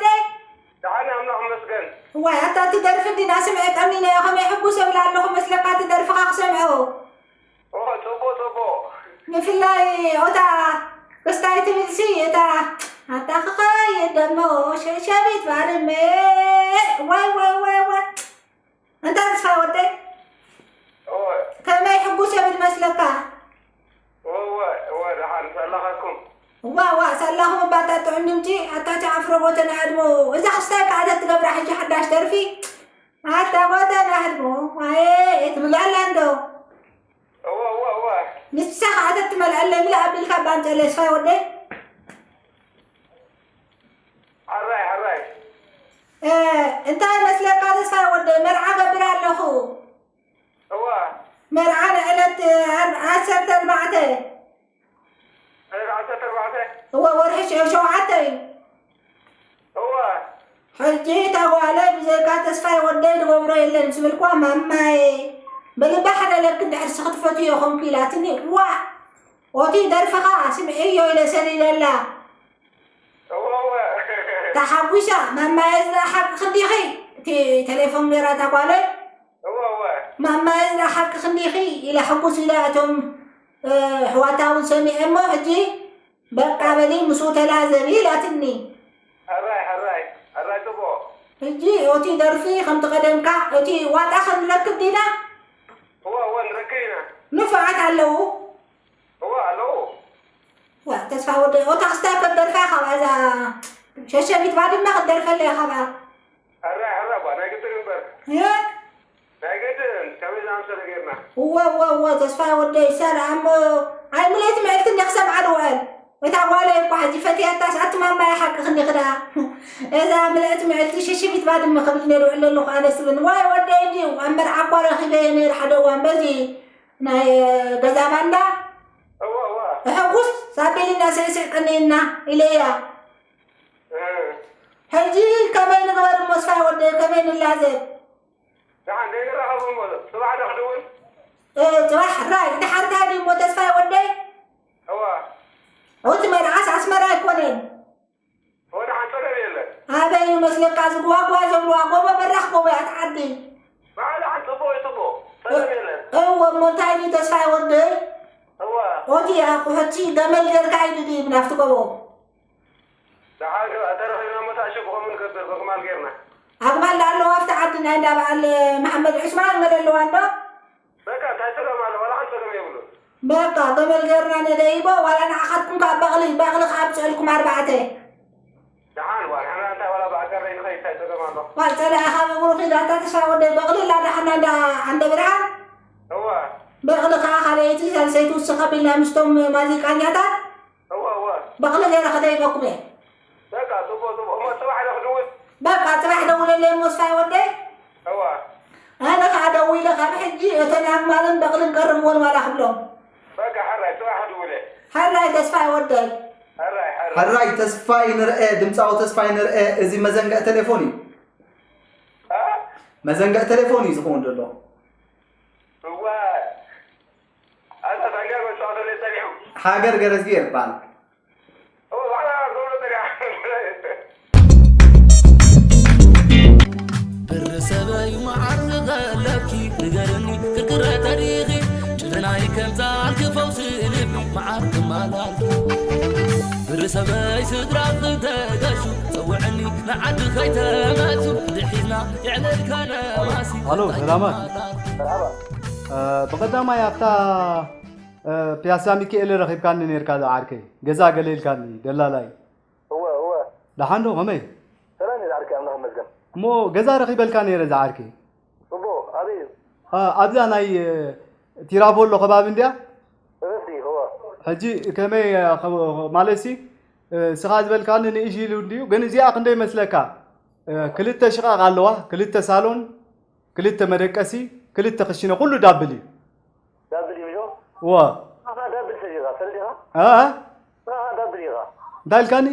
ደሓን ኣምላኽ ይመስገን። ዋይ፣ ኣታ እቲ ደርፊ እንዲና ስምዐ ቀኒነ፣ ከመይ ሕጉስ እብል ኣለኹ መስለካ፣ እቲ ደርፍኻ ክሰምዖ። ኦ፣ ጽቡቕ፣ ጽቡቕ። ብፍላይ ኦታ ክስታይ ትብልሲ፣ እታ ኣታ ክኸይድ ደሞ ሸሸቢት ባድመ። ዋይ፣ ዋይ፣ ዋይ፣ ዋይ። እንታይ ተስፋይ ወደይ? እወ። ከመይ ሕጉስ እብል መስለካ? እወ፣ እወ፣ ደሓን ሳላኻኩም። እዋ፣ እዋ፣ ሳላኹም እባ ኣታ ጥዑም ድምጺ፣ ኣታ ቻ ኣፍሮ ጎተና ኣድሞ። እዛ ክስታይ ከኣ ተትገብራ ሕጂ ሓዳሽ ደርፊ። ኣታ ጎተና ኣድሞ። ኣየ፣ ትብላላ እንዶ። እወ፣ እወ፣ እወ። ንሳ ከኣ ተትመልኣለይ፣ ምልእ ኣቢልካ እባ ኣምጸለይ፣ ተስፋይ ወደይ። ሕራይ፣ ሕራይ። እ፣ እንታይ መስለካ ተስፋይ ወደይ፣ መርዓ ገብር ኣለኹ። እዋ። መርዓ ንዕለት፣ እ፣ ኣር-፣ ዓሰርተ ኣርባዕተ። ዕለት ዓሰርተ ኣርባዕተ? እዋ፣ ወርሒ ሸ-፣ ሸውዓተ እዩ። እዋ። ሕጂ እታ ጓለይ ብዘይካ ተስፋይ ወደይ ዝገብሮ የለን ምስ በልኩዋ፣ ማማየ፣ በሊ ባሕረ ለክ እንድሕር ንስኺ ትፈትዮ ኮንኪ ኢላትኒ። ዋ! ኦቲ ደርፍኻ ስምዕዮ ኢለ ሰዲደላ። እወ፣ እወ። ተሓጒሳ፣ "ማማየ ዝረኣሓቂ ክንዲኺ?" እቲ ቴሌፎን ገይራ እታ ጓለይ። እወ፣ እወ። "ማማየ ዝረኣሓቂ ክንዲኺ?" ኢላ ሕጉስ ኢላ፣ እቶም፣ እ፣ ኣሕዋታ እውን ሰሚዐሞ፣ ሕጂ "በቃ በሊ ምስኡ ተላዘቢ" ኢላትኒ። ሕራይ፣ ሕራይ፣ ሕራይ ጽቡቕ። ሕጂ ኦቲ ደርፊ ከምቲ ቀደምካ፣ እቲ ዋጣ ክንረክብ ዲና? እወ፣ እወ፣ ንረክብ ኢና። ንፉዓት ኣለዉ? እወ፣ ኣለዉ። ዋ፣ ተስፋ ወደይ፣ ኦታ ክስታይ ክትደርፋ ኢኻ፣ እዛ ሸሸቢት ባድመ ክትደርፈለይ ኢኻ። ሕራይ፣ ሕራይ፣ ጓ፣ ናይ ግድን እምበር። እ? ናይ ግድን፣ ከመይ ዝኣምሰለ ጌርና። እወ፣ እወ፣ እወ፣ ተስፋ ወደይ፣ ሰላም እሞ። ኣይ፣ ምልእቲ ምዕልቲ እንደ ክሰምዓ ድውዕል። እታ ጓለይ እኳ ሕጂ ፈትያታስ፣ ኣቲ ማማየ ሓቅኺ እንዲኺ ደኣ። እዛ ምልእቲ ምዕልቲ ሽሽቢት ባድመ ክብል ነይሩ ዕለሉ ከኣ ደስ ዝብለኒ። ዋይ፣ ወደይ እንድዩ፣ ኣብ መርዓ እኳ ረኺበዮ ነይሩ ሓደ እዋን በዚ ናይ ገዛ ባንዳ። እወ፣ እወ። ሕጉስ ኣቢልና ስዕስዕ ቀኒና ኢለያ። እ። ሕጂ ከመይ ንግበር እሞ፣ ተስፋ ወደይ፣ ከመይ ንላዘብ? ደሓን ዘይንራኸብ እሞ፣ ጽባሕ ዶ ክድውል? እ፣ ጽባሕ ራይ፣ ደሓር እንታይ ድዩ እሞ፣ ተስፋ ወደይ? እወ። ኦቲ መርዓስ ኣስመራ ኣይኮነን። እወ፣ ደሓን ጸገም የለን። ኣበይ ይመስለካ፣ እዚ ጓጓ ዘብልዋ ጎቦ በራኽ ጎቦ እያ፣ እቲ ዓዲ። በዓል ደሓን ጽቡቕ እዩ፣ ጽቡቕ። ጸገም የለን። እወ፣ እሞ እንታይ ድዩ፣ ተስፋ ወደይ? እወ። ኦቲ ኣቑሑቲ ገመል ጌርካ እዩ ድዩ፣ ናብቲ ጎቦ? ደሓን ከ-፣ ተረኺብና እሞ፣ ታሽጉ ከምኡ ንገብር፣ በግማል ጌርና። ኣግማል ዶ ኣለዋ ኣብቲ ዓዲ ናይ እንዳ በዓል መሓመድ ዑስማን ገለ ኣለዋ እንዶ? በቃ፣ እንታይ ጸገም ኣሎ? ዋላ ሓንቲ ጸገም የብሉን። በቃ፣ ገመል ጌርና ነደይቦ፣ ዋላ ንዓኻትኩም ከኣ በቕሊ፣ በቕሊ ከኣ ኣብጽአልኩም ኣርባዕተ። ደሓን፣ ዋላ ንሕና እንታይ ዋላ ብኣካል ንኸይድ፣ እንታይ ጸገም ኣሎ? ዋል ጸላኢ ካብ እግሩ ኺድ፣ ኣታ ተስፋ ወደይ፣ በቕሊ ኣላ ደሓና እንዳ ዓንደ ብርሃን። እወ። በቕሊ ከኣ ካልኣይቲ ሳልሰይቲ ውስኽ ኣቢልና ምስቶም ማዚቃኛታት። እወ፣ እወ። በቕሊ ገይረ ክደይበኩም እየ። በቃ፣ ጽቡቕ፣ ጽቡቕ። እሞ ጽባሕ ዶ ክድውል? በቃ፣ ጽባሕ ደውለለይ እሞ፣ ተስፋይ ወደይ። እወ። ኣነ ከኣ ደዊለ ካብ ሕጂ እተን ኣግማልን በቕልን ቀርብወን ዋላ ክብሎም። በቃ፣ ሕራይ፣ ጽባሕ ክድውል እየ። ሕራይ፣ ተስፋይ ወደይ። ሕራይ፣ ሕራይ። ሕራይ ተስፋይ ንርኤ፣ ድምጻዊ ተስፋይ ንርኤ፣ እዚ መዘንግዕ ቴሌፎን እዩ። እ? መዘንግዕ ቴሌፎን እዩ ዝኸውን ዘሎ። እወ። ኣታ ሃገር መጻወተለይ ጸኒሑ። ሃገር ገረዝጊ ይባል። ኦ፣ ዋላ ገብረ ጸኒሑ። ብሪ ሰበይ መዓር ዝቐለብኪ ንገርኒ ክርክረ ተሪኺ ጭልናይ ከምዛ ክፈውሲ ልቢ መዓር ክማላልኪ። ብሪ ሰበይ ስድራ ክተገሹ ጸውዕኒ ንዓዲ ከይተመልሱ ድሒዝና የዕለልካ ነማሲ። ሃሎ፣ ሰላማት። መርሓባ። እ፣ ብቐዳማይ ኣብታ፣ እ፣ ፒያሳ ሚካኤል ረኺብካኒ ነይርካ ዝዓርከይ። ገዛ ገለ ኢልካኒ፣ ደላላይ። እወ፣ እወ። ደሓን ዶ? ከመይ? ሰላም እዩ ዝዓርከይ፣ ኣምላኽ ይመስገን። እሞ ገዛ ረኺበልካ ነይረ ዝዓርከይ። ጽቡቕ፣ ኣበይ እዩ? እ፣ ኣብዛ ናይ፣ እ፣ ቲራቮሎ ከባቢ እንድያ? እወ፣ እወ። ሕጂ ከመይ፣ እ፣ ኸ-፣ ማለትሲ፣ እ፣ ስኻ ዝበልካኒ ንእሽ ኢሉ እንድዩ፣ ግን እዚኣ ክንደይ መስለካ? እ፣ ክልተ ሽቓቕ ኣለዋ፣ ክልተ ሳሎን፣ ክልተ መደቀሲ፣ ክልተ ክሽነ፣ ኩሉ ዳብል እዩ። ዳብል እዩ ሚዶ? እወ። ኣኻ ዳብል ሰብ ኢኻ፣ ሰለድ ኢኻ? እ? ኣኻ ዳብል ኢኻ። እንታይ ኢልካኒ?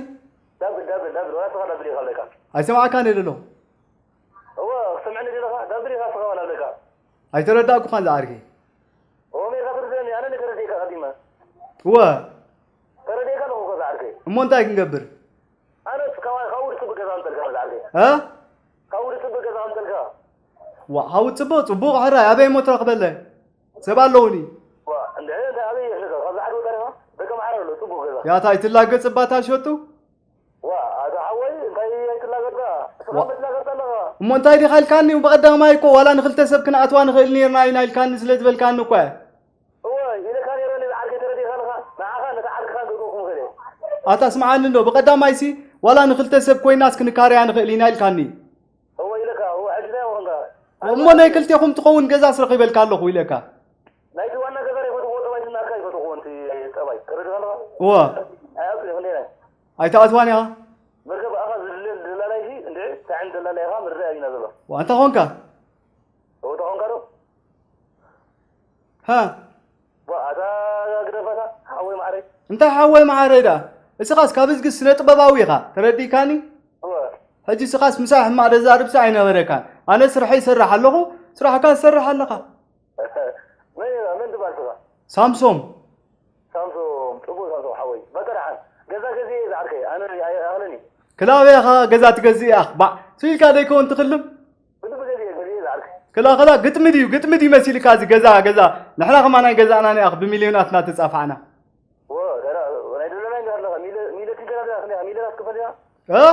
ዳብል፣ ዳብል፣ ዳብል፣ ዋላ ስኻ ዳብል ኢኻ ኣለካ። ኣይሰማዕካን እየ ዘለኹ። እወ፣ ክሰምዐኒ ዘለኻ፣ ዳብል ኢኻ ስኻ ዋላ ኣለካ። ኣይተረዳእኩኻን ዝዓርከይ። እወ፣ ሜርካ ትርድእኒ፣ ኣነ ንከረድኤካ ቀዲመ። እወ። ተረድኤካ ኣለኹ እኮ ዝዓርከይ። እሞ እንታይ ክንገብር? ኣነስ ካብኣ፣ ካብኡ ጽቡቕ ገዛ ኣምጸልካ፣ ዝዓርከይ። እ? ካብኡ ጽቡቕ ገዛ ኣምጸልካ። ዋ፣ ካብኡ ጽቡቕ፣ ጽቡቕ፣ ሕራይ፣ ኣበይ እሞ ትረኽበለ? ሰብ ኣለውኒ። ዋ፣ እንደ፣ እንደ ኣበይ ይሕልካ? ካብ ዝዓርከይ ወጻኢ ደቂ መሓራ ኣሎ፣ ጽቡቕ ገዛ። ያታ ኣይትላገጽ እባ እታ ሸጡ? ዋ፣ ኣታ ሓወይ፣ እንታይ ኣይትላገጽካ? እስኻ ዋ። እምበር ትላገጽ ኣለኻ። እሞ እንታይ ዲኻ ኢልካኒ? ብቐዳማይ እኮ ዋላ ንኽልተ ሰብ ክንኣትዋ ንኽእል ኔርና ኢና ኢልካኒ ስለ ዝበልካኒ እኮ እየ። እወ፣ ኢለካ ነይረ፣ ነዚ ዓርከይ ተረዲእካ ኣለኻ። ንዓኻን ነታ ዓርክኻን ክእትወኩም እኽእል እየ። ኣታ ስምዓኒ እንዶ፣ ብቐዳማይሲ ዋላ ንኽልተ ሰብ ኮይናስ ክንካረያ ንኽእል ኢና ኢልካኒ። እወ፣ ኢለካ፣ እወ፣ ሕጂ እንታይ ኮንካ? እሞ ናይ ክልቴኹም ትኸውን ገዛስ ረኺበልካ ኣለኹ ኢለካ። ናይቲ ዋና ገዛ ዶ ይፈትዎ፣ ጠባይ ዝናካ ይፈትዎ፣ እቲ ጠባይ። ተረዲእካ ኣለኻ? እወ። ኣይኣቱን ኢኹ፣ እንዴ ናይ? ኣይትኣትዋን ኢኻ? መርከብ ኣኻ ዝድለ-፣ ደላላይ ሲ፣ እንዴ፣ እንታይ ዓይነት ደላላይ ኢኻ? ምርዳእ ኣብዩና ዘሎ። ዋ፣ እንታይ ኾንካ? እወ፣ እንታይ ኾንካ ዶ? ሃ? ዋ፣ ኣታ ግደፋታ፣ ሓወይ ማዕረይ። እንታይ ሓወይ ማዕረይ ደኣ? እስኻስ ካብ እዝጊ ስነ ጥበባዊ ኢኻ፣ ተረዲእካኒ? እወ። ሕጂ እስኻስ ምሳይ ሕማቕ ዘዛርብሲ ኣይነበረካን። ኣነ ስርሐይ ይሰርሕ ኣለኹ፣ ስራሕካ ትሰርሕ ኣለኻ። መን ኢኻ? መን ትበሃል ስኻ? ሳምሶም። ሳምሶም፣ ጽቡቕ ሳምሶም ሓወይ። በቃ ደሓን። ገዛ ገዚኤ ዝዓርከይ፣ ኣነ ኣይ-፣ ኣይኣኽልን እዩ። ክላበይ ኢኻ ገዛ ትገዝእ ኢኻ? ባዕ፣ ስኢልካ ዶ ይከውን ትኽልም? ብልቢ ገዚኤ፣ ገዚኤ ዝዓርከይ። ክላ፣ ክላ፣ ግጥሚ ድዩ? ግጥሚ ድዩ መሲልካ እዚ ገዛ፣ ገዛ? ንሕና ከማን ኣይገዛእናን ኢኻ ብሚልዮናት እናተጻፋዕና። ወ፣ ገና ናይ ደለና እንዲ ኣለኻ። ሚለ-፣ ሚለ ትንከና ደኣ፣ ክንደይ ሚለ ኣትክፈል እያ? እ?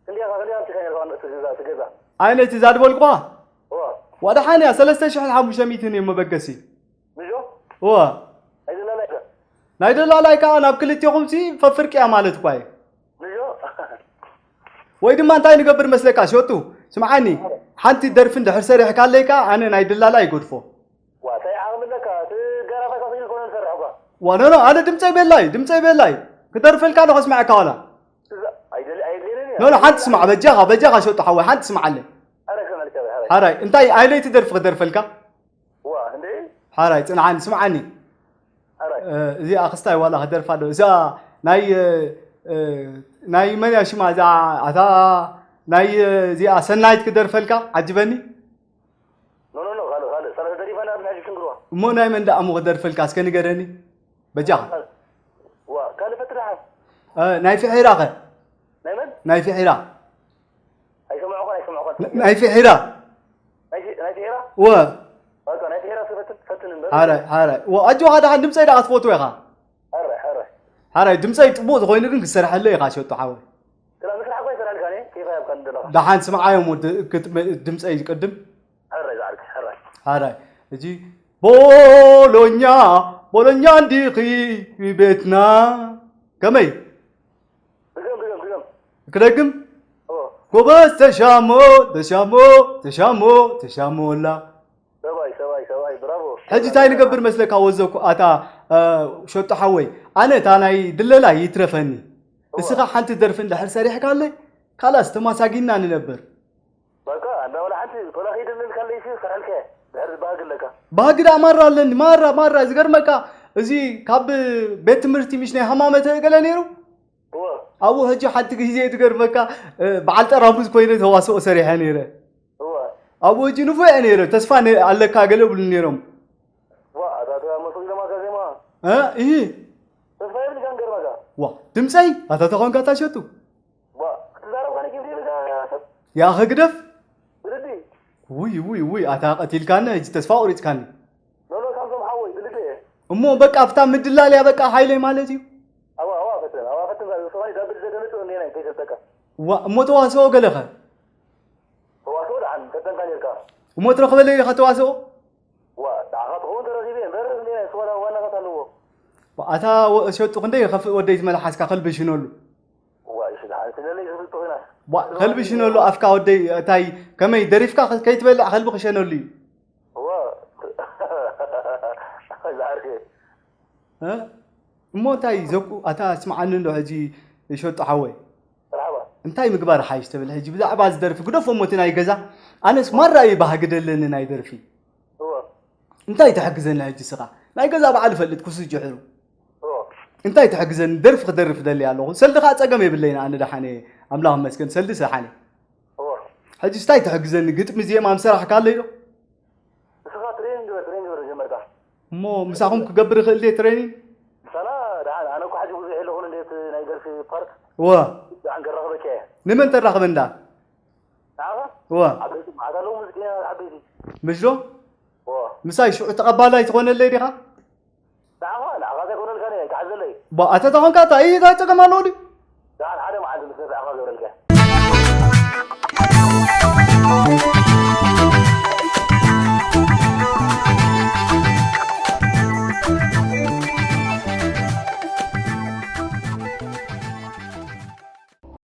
ክንደይ ኢኻ፣ ክንደይ ኣምጺእካ ነርካ ንእቲ ገዛ፣ እቲ ገዛ? ኣይ፣ ነቲ እዛ ድበልኩኻ? ወ። ዋ፣ ደሓን እያ፣ ሰለስተ ሽሕን ሓሙሽተ ሚእትን እዮም መበገሲ። ንጆ? ወ። ናይ ደላላይ ከ? ናይ ደላላይ ከኣ ናብ ክልቴኹም ሲ ፈፍርቅያ ማለት እኳ እዩ። ንጆ? ወይ ድማ እንታይ ንገብር መስለካ ሸጡ? ስምዓኒ፣ ሓንቲ ደርፊ እንድሕር ሰሪሕካለይ ከኣ ኣነ ናይ ደላላይ ይገድፎ። ዋ፣ እንታይ ዓቕሚ ኣለካ? እቲ ገራፋይ ካስጊል ኮነ ንሰርሕ እኳ። ዋ፣ ኖ፣ ኖ፣ ኣነ ድምፀይ ቤላይ፣ ድምፀይ ቤላይ። ክደርፈልካ ዶ ከስምዐካ ዋላ? እዛ፣ ኣይደሊ-፣ ኣይደልን እያ። ኖ፣ ኖ፣ ሓንቲ ስማዕ፣ በጃኻ፣ በጃኻ ሸጡ ሓወይ፣ ሓንቲ ስማዓለይ። ኣረ፣ ከመልካ፣ ኣረ። ሓራይ፣ እንታይ ኣይለይቲ ደርፊ ክደርፈልካ? ዋ፣ እንዴ? ሓራይ፣ ጽንዓኒ፣ ስምዓኒ። ሓራይ። እ፣ እዚኣ ክስታይ ዋላ ክደርፋ ዶ? እዛ ናይ፣ እ፣ እ፣ ናይ መን እያ ሽማ? እዛ፣ ኣታ ናይ፣ እ፣ እዚኣ ሰናይት ክደርፈልካ፣ ዓጅበኒ። ኖ፣ ኖ፣ ኖ፣ ካልእ፣ ካልእ። ሰላሳ ደሪፋ ናብ ናይ ሽንግርዋ። እሞ ናይ መን ደኣ እሞ ክደርፈልካ? እስከ ንገረኒ። በጃኻ። ዋ፣ ካልእ ፈትሕ ደሓን። እ፣ ናይ ፍሒራ ኸ? ናይ መን? ናይ ፍሒራ። ኣይሰምዖኻን፣ ኣይሰምዖኻን። ን-፣ ናይ ፍሒራ። ናይ ፊ-፣ ናይ ፍሒራ? ወ። በቃ፣ ናይ ፍሒራ እስከ ፈትን፣ ፈትን እምበር። ሓራይ፣ ሓራይ። ወ፣ ኣጆኻ ደሓን ድምፀይ ደኣ ክትፈትዎ ኢኻ። ሓራይ፣ ሓራይ። ሓራይ፣ ድምፀይ ጥቡቕ ዝኾይኑ ግን ክሰርሐለይ ኢኻ ሸጡ ሓወይ። ስራ ምስራሕ እኳ ይሰራልካ፣ እኔ ኬፍ ኣየብካን ዘለኻ። ደሓን ስምዓዮም ወዲ፣ ክጥ-፣ ድምፀይ ቅድም። ሕራይ ዝዓርከይ፣ ሕራይ። ሕራይ። ሕጂ ቦሎኛ፣ ቦሎኛ እንዲኺ ቤትና። ከመይ? ድገም፣ ድገም፣ ድገም። ክደግም? ኦ። ጎበዝ ተሻሞ፣ ተሻሞ፣ ተሻሞ፣ ተሻሞላ። ሰብኣይ፣ ሰብኣይ፣ ሰብኣይ፣ ብራቮ። ሕጂ እንታይ ንገብር መስለካ ወዘኩ ኣታ፣ እ፣ ሸጡ ሓወይ? ኣነ እታ ናይ ድለላ ይትረፈኒ። እወ። እስኻ ሓንቲ ደርፊ እንድሕር ሰሪሕካለይ፣ ካላስ ተማሳጊና ንነብር። በቃ፣ እንዳ ወላ ሓንቲ ቶላ ከይደልልካለይሲ ክሰርሐልካ እየ፣ ድሕር ባህጊ ኣለካ። ባህጊ ደኣ ማራ ኣለኒ፣ ማራ፣ ማራ። ዝገርመካ፣ እዚ ካብ ቤት ትምህርቲ ምሽ ናይ ሃማመተ ገለ ነይሩ? እወ። ኣብኡ ሕጂ ሓንቲ ግዜ ዝገርመካ፣ እ፣ በዓል ጠራሙዝ ኮይነ ተዋስኦ ሰሪሐ ነይረ። እወ። ኣብኡ ሕጂ ንፉዕ እየ ነይረ፣ ተስፋ ነ-፣ ኣለካ ገለ ይብሉኒ ነይሮም። ዋ፣ ኣታ፣ ኣታ፣ መሱ ኢሎማካ ዜማ። እ፣ እሂ። ተስፋ የብልካን ገርመካ። ዋ፣ ድምፀይ፣ ኣታ ተኾንካ ታሸቱ። ዋ፣ ክትዛረብ ከነ ኪፍ ዲብልካ ሰብ? ያኸ ግደፍ። ብልዲ። ውይ፣ ውይ፣ ውይ፣ ኣታ ቀቲልካኒ፣ ሕጂ ተስፋ ቁሪጽካኒ። ኖ፣ ኖ፣ ሳምሶም ሓወይ፣ ብልዲ እየ። እሞ በቃ፣ ኣብታ ምድላልያ በቃ፣ ሓይለይ ማለት እዩ። ኣዋ፣ ኣዋ፣ ፈትን፣ ኣዋ፣ ፈትን፣ ዝኸዋኒ ዳብል ዘገለጹ እንዴ ናይ ከይሰጠካ። ዋ፣ እሞ ተዋስኦ ገለኸ? ተዋስኦ ደሓን፣ ፈተንካ ኔርካ። እሞ ትረኽበለይ ኢኻ ተዋስኦ? ዋ፣ ንዓኻ ትኸውን ተረኺበ እምበር፣ እንዴ ናይ ስዋላ ዋናታት ኣለዎ። ኣታ ወ-፣ ሸጡ ክንደይ ይኸፍእ ወደይ ትመልሓስካ ከልቢ ሽነሉ። ዋ፣ እሺ፣ ደሓን፣ ስለለይ ዝፍልጡ ኺናስ። ዋ፣ ከልቢ ሽነሉ ኣፍካ ወደይ፣ እታይ፣ ከመይ ደሪፍካ ከ-፣ ከይትበልዕ ከልቢ ክሸነሉ እዩ። ዋ፣ ዝዓርከ። እ? እሞ እንታይ ዘኩ-፣ ኣታ ስምዓኒ እንዶ ሕጂ ሸጡ ሓወይ። መርሓባ። እንታይ ምግባር ሓይሽ ትብል ሕጂ ብዛዕባ እዚ ደርፊ ግደፎ እሞ እቲ ናይ ገዛ። ኣነስ ማራ እዩ ባህጊ ደለኒ ናይ ደርፊ። እወ። እንታይ ትሕግዘኒ ሕጂ ስኻ? ናይ ገዛ በዓል እፈልጥ ኩሱ ጅሕሩ። እወ። እንታይ ትሕግዘኒ? ደርፊ ክደርፍ ደሊ ኣለኹ። ሰልዲ ኸዓ ጸገም የብለይን ኣነ ደሓነ ኣምላኽ ይመስገን። ሰልዲ ሰሓነ። እወ። ሕጂ እንታይ ትሕግዘኒ? ግጥሚ ዜማ ምሰራሕካ ኣለይ ዶ? እስኻ ትሬኒንግ ግበር፣ ትሬኒንግ ግበር ጀመርካ። እሞ ምሳኹም ክገብር ይኽእል ድየ ትሬኒንግ? ምሳና ደሓን፣ ኣነ እኮ ሕጂ ብዙሕ የለኹን እንዴት ናይ ደርፊ ፓርት። እወ። ደሓን ከራኽበካ እየ። ንመን ተራኽበ እንዳ? ንዓኻ እወ ዓበይቲ መዓት ኣለዉ ሙዚቀኛ ዓበይቲ ምሽ ዶ? እዎ ምሳይ ሽዑ ተቐባላይ ትኾነለይ ዲኻ? ንዓኻ ንዓኻ ዘይኮነልካ ነ ክሓዘለይ ባ ኣተ ተኾንካ እታ እዩ እንታይ ጸገም ኣለዎ ድዩ? ንዓን ሓደ መዓልቲ ምስ ነሳእኻ ገብረልካ